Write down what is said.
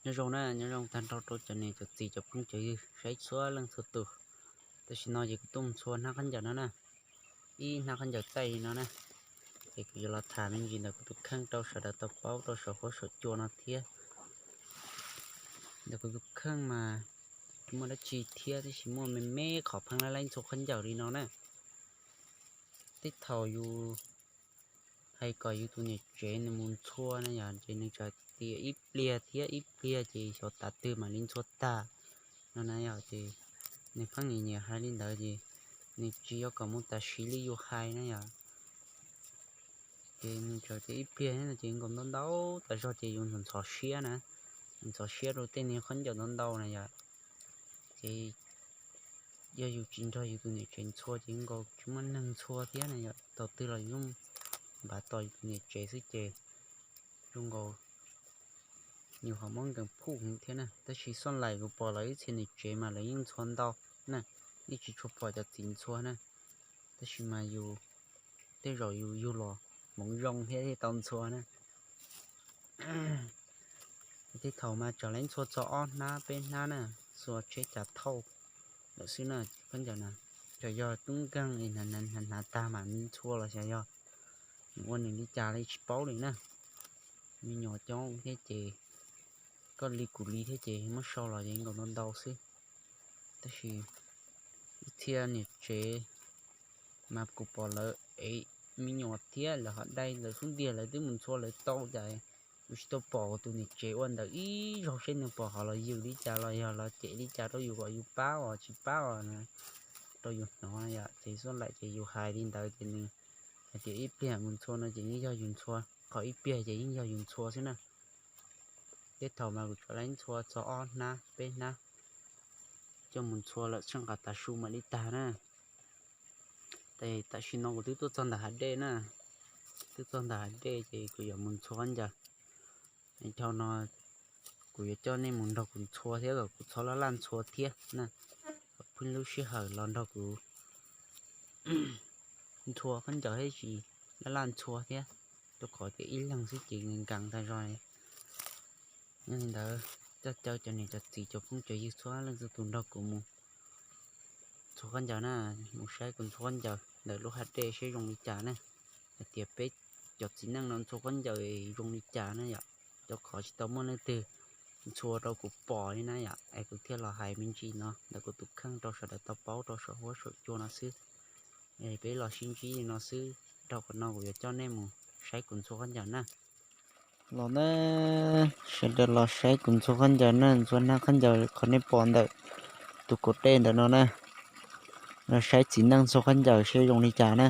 Nyob zoo na, nyob zoo tag nrho rau cov niam cov txiv cov phooj cov ywg saib txhua leej txhua tus. Tam sim no ces kuv tuaj mus ntxhua hnab khaub ncaws no na, ib hnab khaub ncaws taij li no na. Ces kuv yuav los tham me ntsis ntawm kuv tus kheej rau sawv daws tau paub rau saum huab saum cua no thiab. Ntawm kuv tus kheej mas tsis muaj dab tsi thiab, tab sis muaj me me qhov pheej laib laib ntxhua khaub ncaws li no na. Tej thaum yus hais kom yus tus niam tsev nws mus ntxhua na yom, ces nws txawm tias ib pliag thiab ib pliag ces xyov tav twg mam li ntxhua tag no na yom. Ces nws pheej nyiam nyiam hais li ntawd ces nws tsis yuav kom mus tam sim li yus hais na yom. Ces nws txawm tias ib pliag no ces nkaus ntau ntau tas zog ces yus ntxhov siab na, ntxhov siab rau tej niag khaub ncaws ntau ntau na yom. Ces yog yus tsis nrog yus tus niam tsev ntxhua ces nkaus tsis muaj neeg ntxhua thiab na yom. Thaum twg los yus yeej npav tos yus tus niam tsev xwb ces zoo nkaus yus ho muab nkees phuj thiab na. Tab sis xoj laim kuv pom lawv ib txhia niam tsev mas lawv yeej ntxhua ntau na, yeej tsis tshua pom cov txiv ntxhua na. Tab sis mas yus tej zaum yus yug los hmoov zoo thiab thiaj tau ntxhua na. Tej thaum mas txawm laib ntxhua txog ob hnab peb hnab na, ntxhua tsheb cas thauj lawm xwb na. Khaub ncaws na, txawm yog tub nkeeg es hnav hnav tag mam ntxhua los xyov yog nws ua nws li cas li tsis paub li na. Me nyuam coob thiab ces koj li kuv li thiab ces muab sau los ces nkaus ntau ntau xwb. Tab sis ib txhia niam tsev mas kuv pom lawv ev me nyuam thiab lawv ho dai ntawd xub ntiag lawv twb mus ntxhua lawv tau cas, kuv tsis tau pom tus niam tsev ua ntawd ib zaug seb nws pom ho los yws li cas los yog los cem li cas rau yus kom yus pab os tsis pab os na, rau yus hnov yom. Ces xub laim ces yus hais li ntawd ces nws hais tias ib pliag mus ntxhua no ces yeej yog yus ntxhua, qhov ib pliag ces yeej yog yus ntxhua xwb na. Tej thaum mas kuv tsuas laib ntxhua txog ob hnab peb hnab coj mus ntxhua lawm tsheej qas tav su mam li tag na. Ces tam sim no kuv twb tuaj txog ntawm hav dej na, twb txog ntawm hav dej ces kuv yuav mus ntxhua khaub ncaws. Dhau no kuv yuav coj nej mus nrog kuv ntxhua thiab kom kuv txhob laj laj ntxhua thiab na, kom pheej lub sij hawm los nrog kuv ntxhua khaub ncaws thiab tsis laj laj ntxhua thiab, rau qhov tias ib leeg xwb ces nkees tag zog. Yog li ntawd, coj caw cov niam cov txiv cov phooj cov ywg txhua leej txhua tus nrog kuv mus ntxhua khaub ncaws na, mus saib kuv ntxhua khaub ncaws ntawm lub hav dej seb zoo li cas na, hais tias peb cov txiv neej no ntxhua khaub ncaws zoo li cas na yom. Rau qhov tsis tau muaj leej twg ntxhua rau kuv pom li na yom, es kuv thiaj los hais me ntsis no ntawm kuv tus kheej rau sawv daws tau paub rau saum huab saum cua no xwb. Es peb los sib ntsib li no xwb, dhau qhov no kuv yuav coj nej mus saib kuv ntxhua khaub ncaws na. Los na, sawv daws los saib kuv ntxhua khaub ncaws na, ntxhua hnab khaub ncaws qhov nej pom ntawm tus kaum dej ntawm no na. Los saib txiv neej ntxhua khaub ncaws seb zoo li cas na.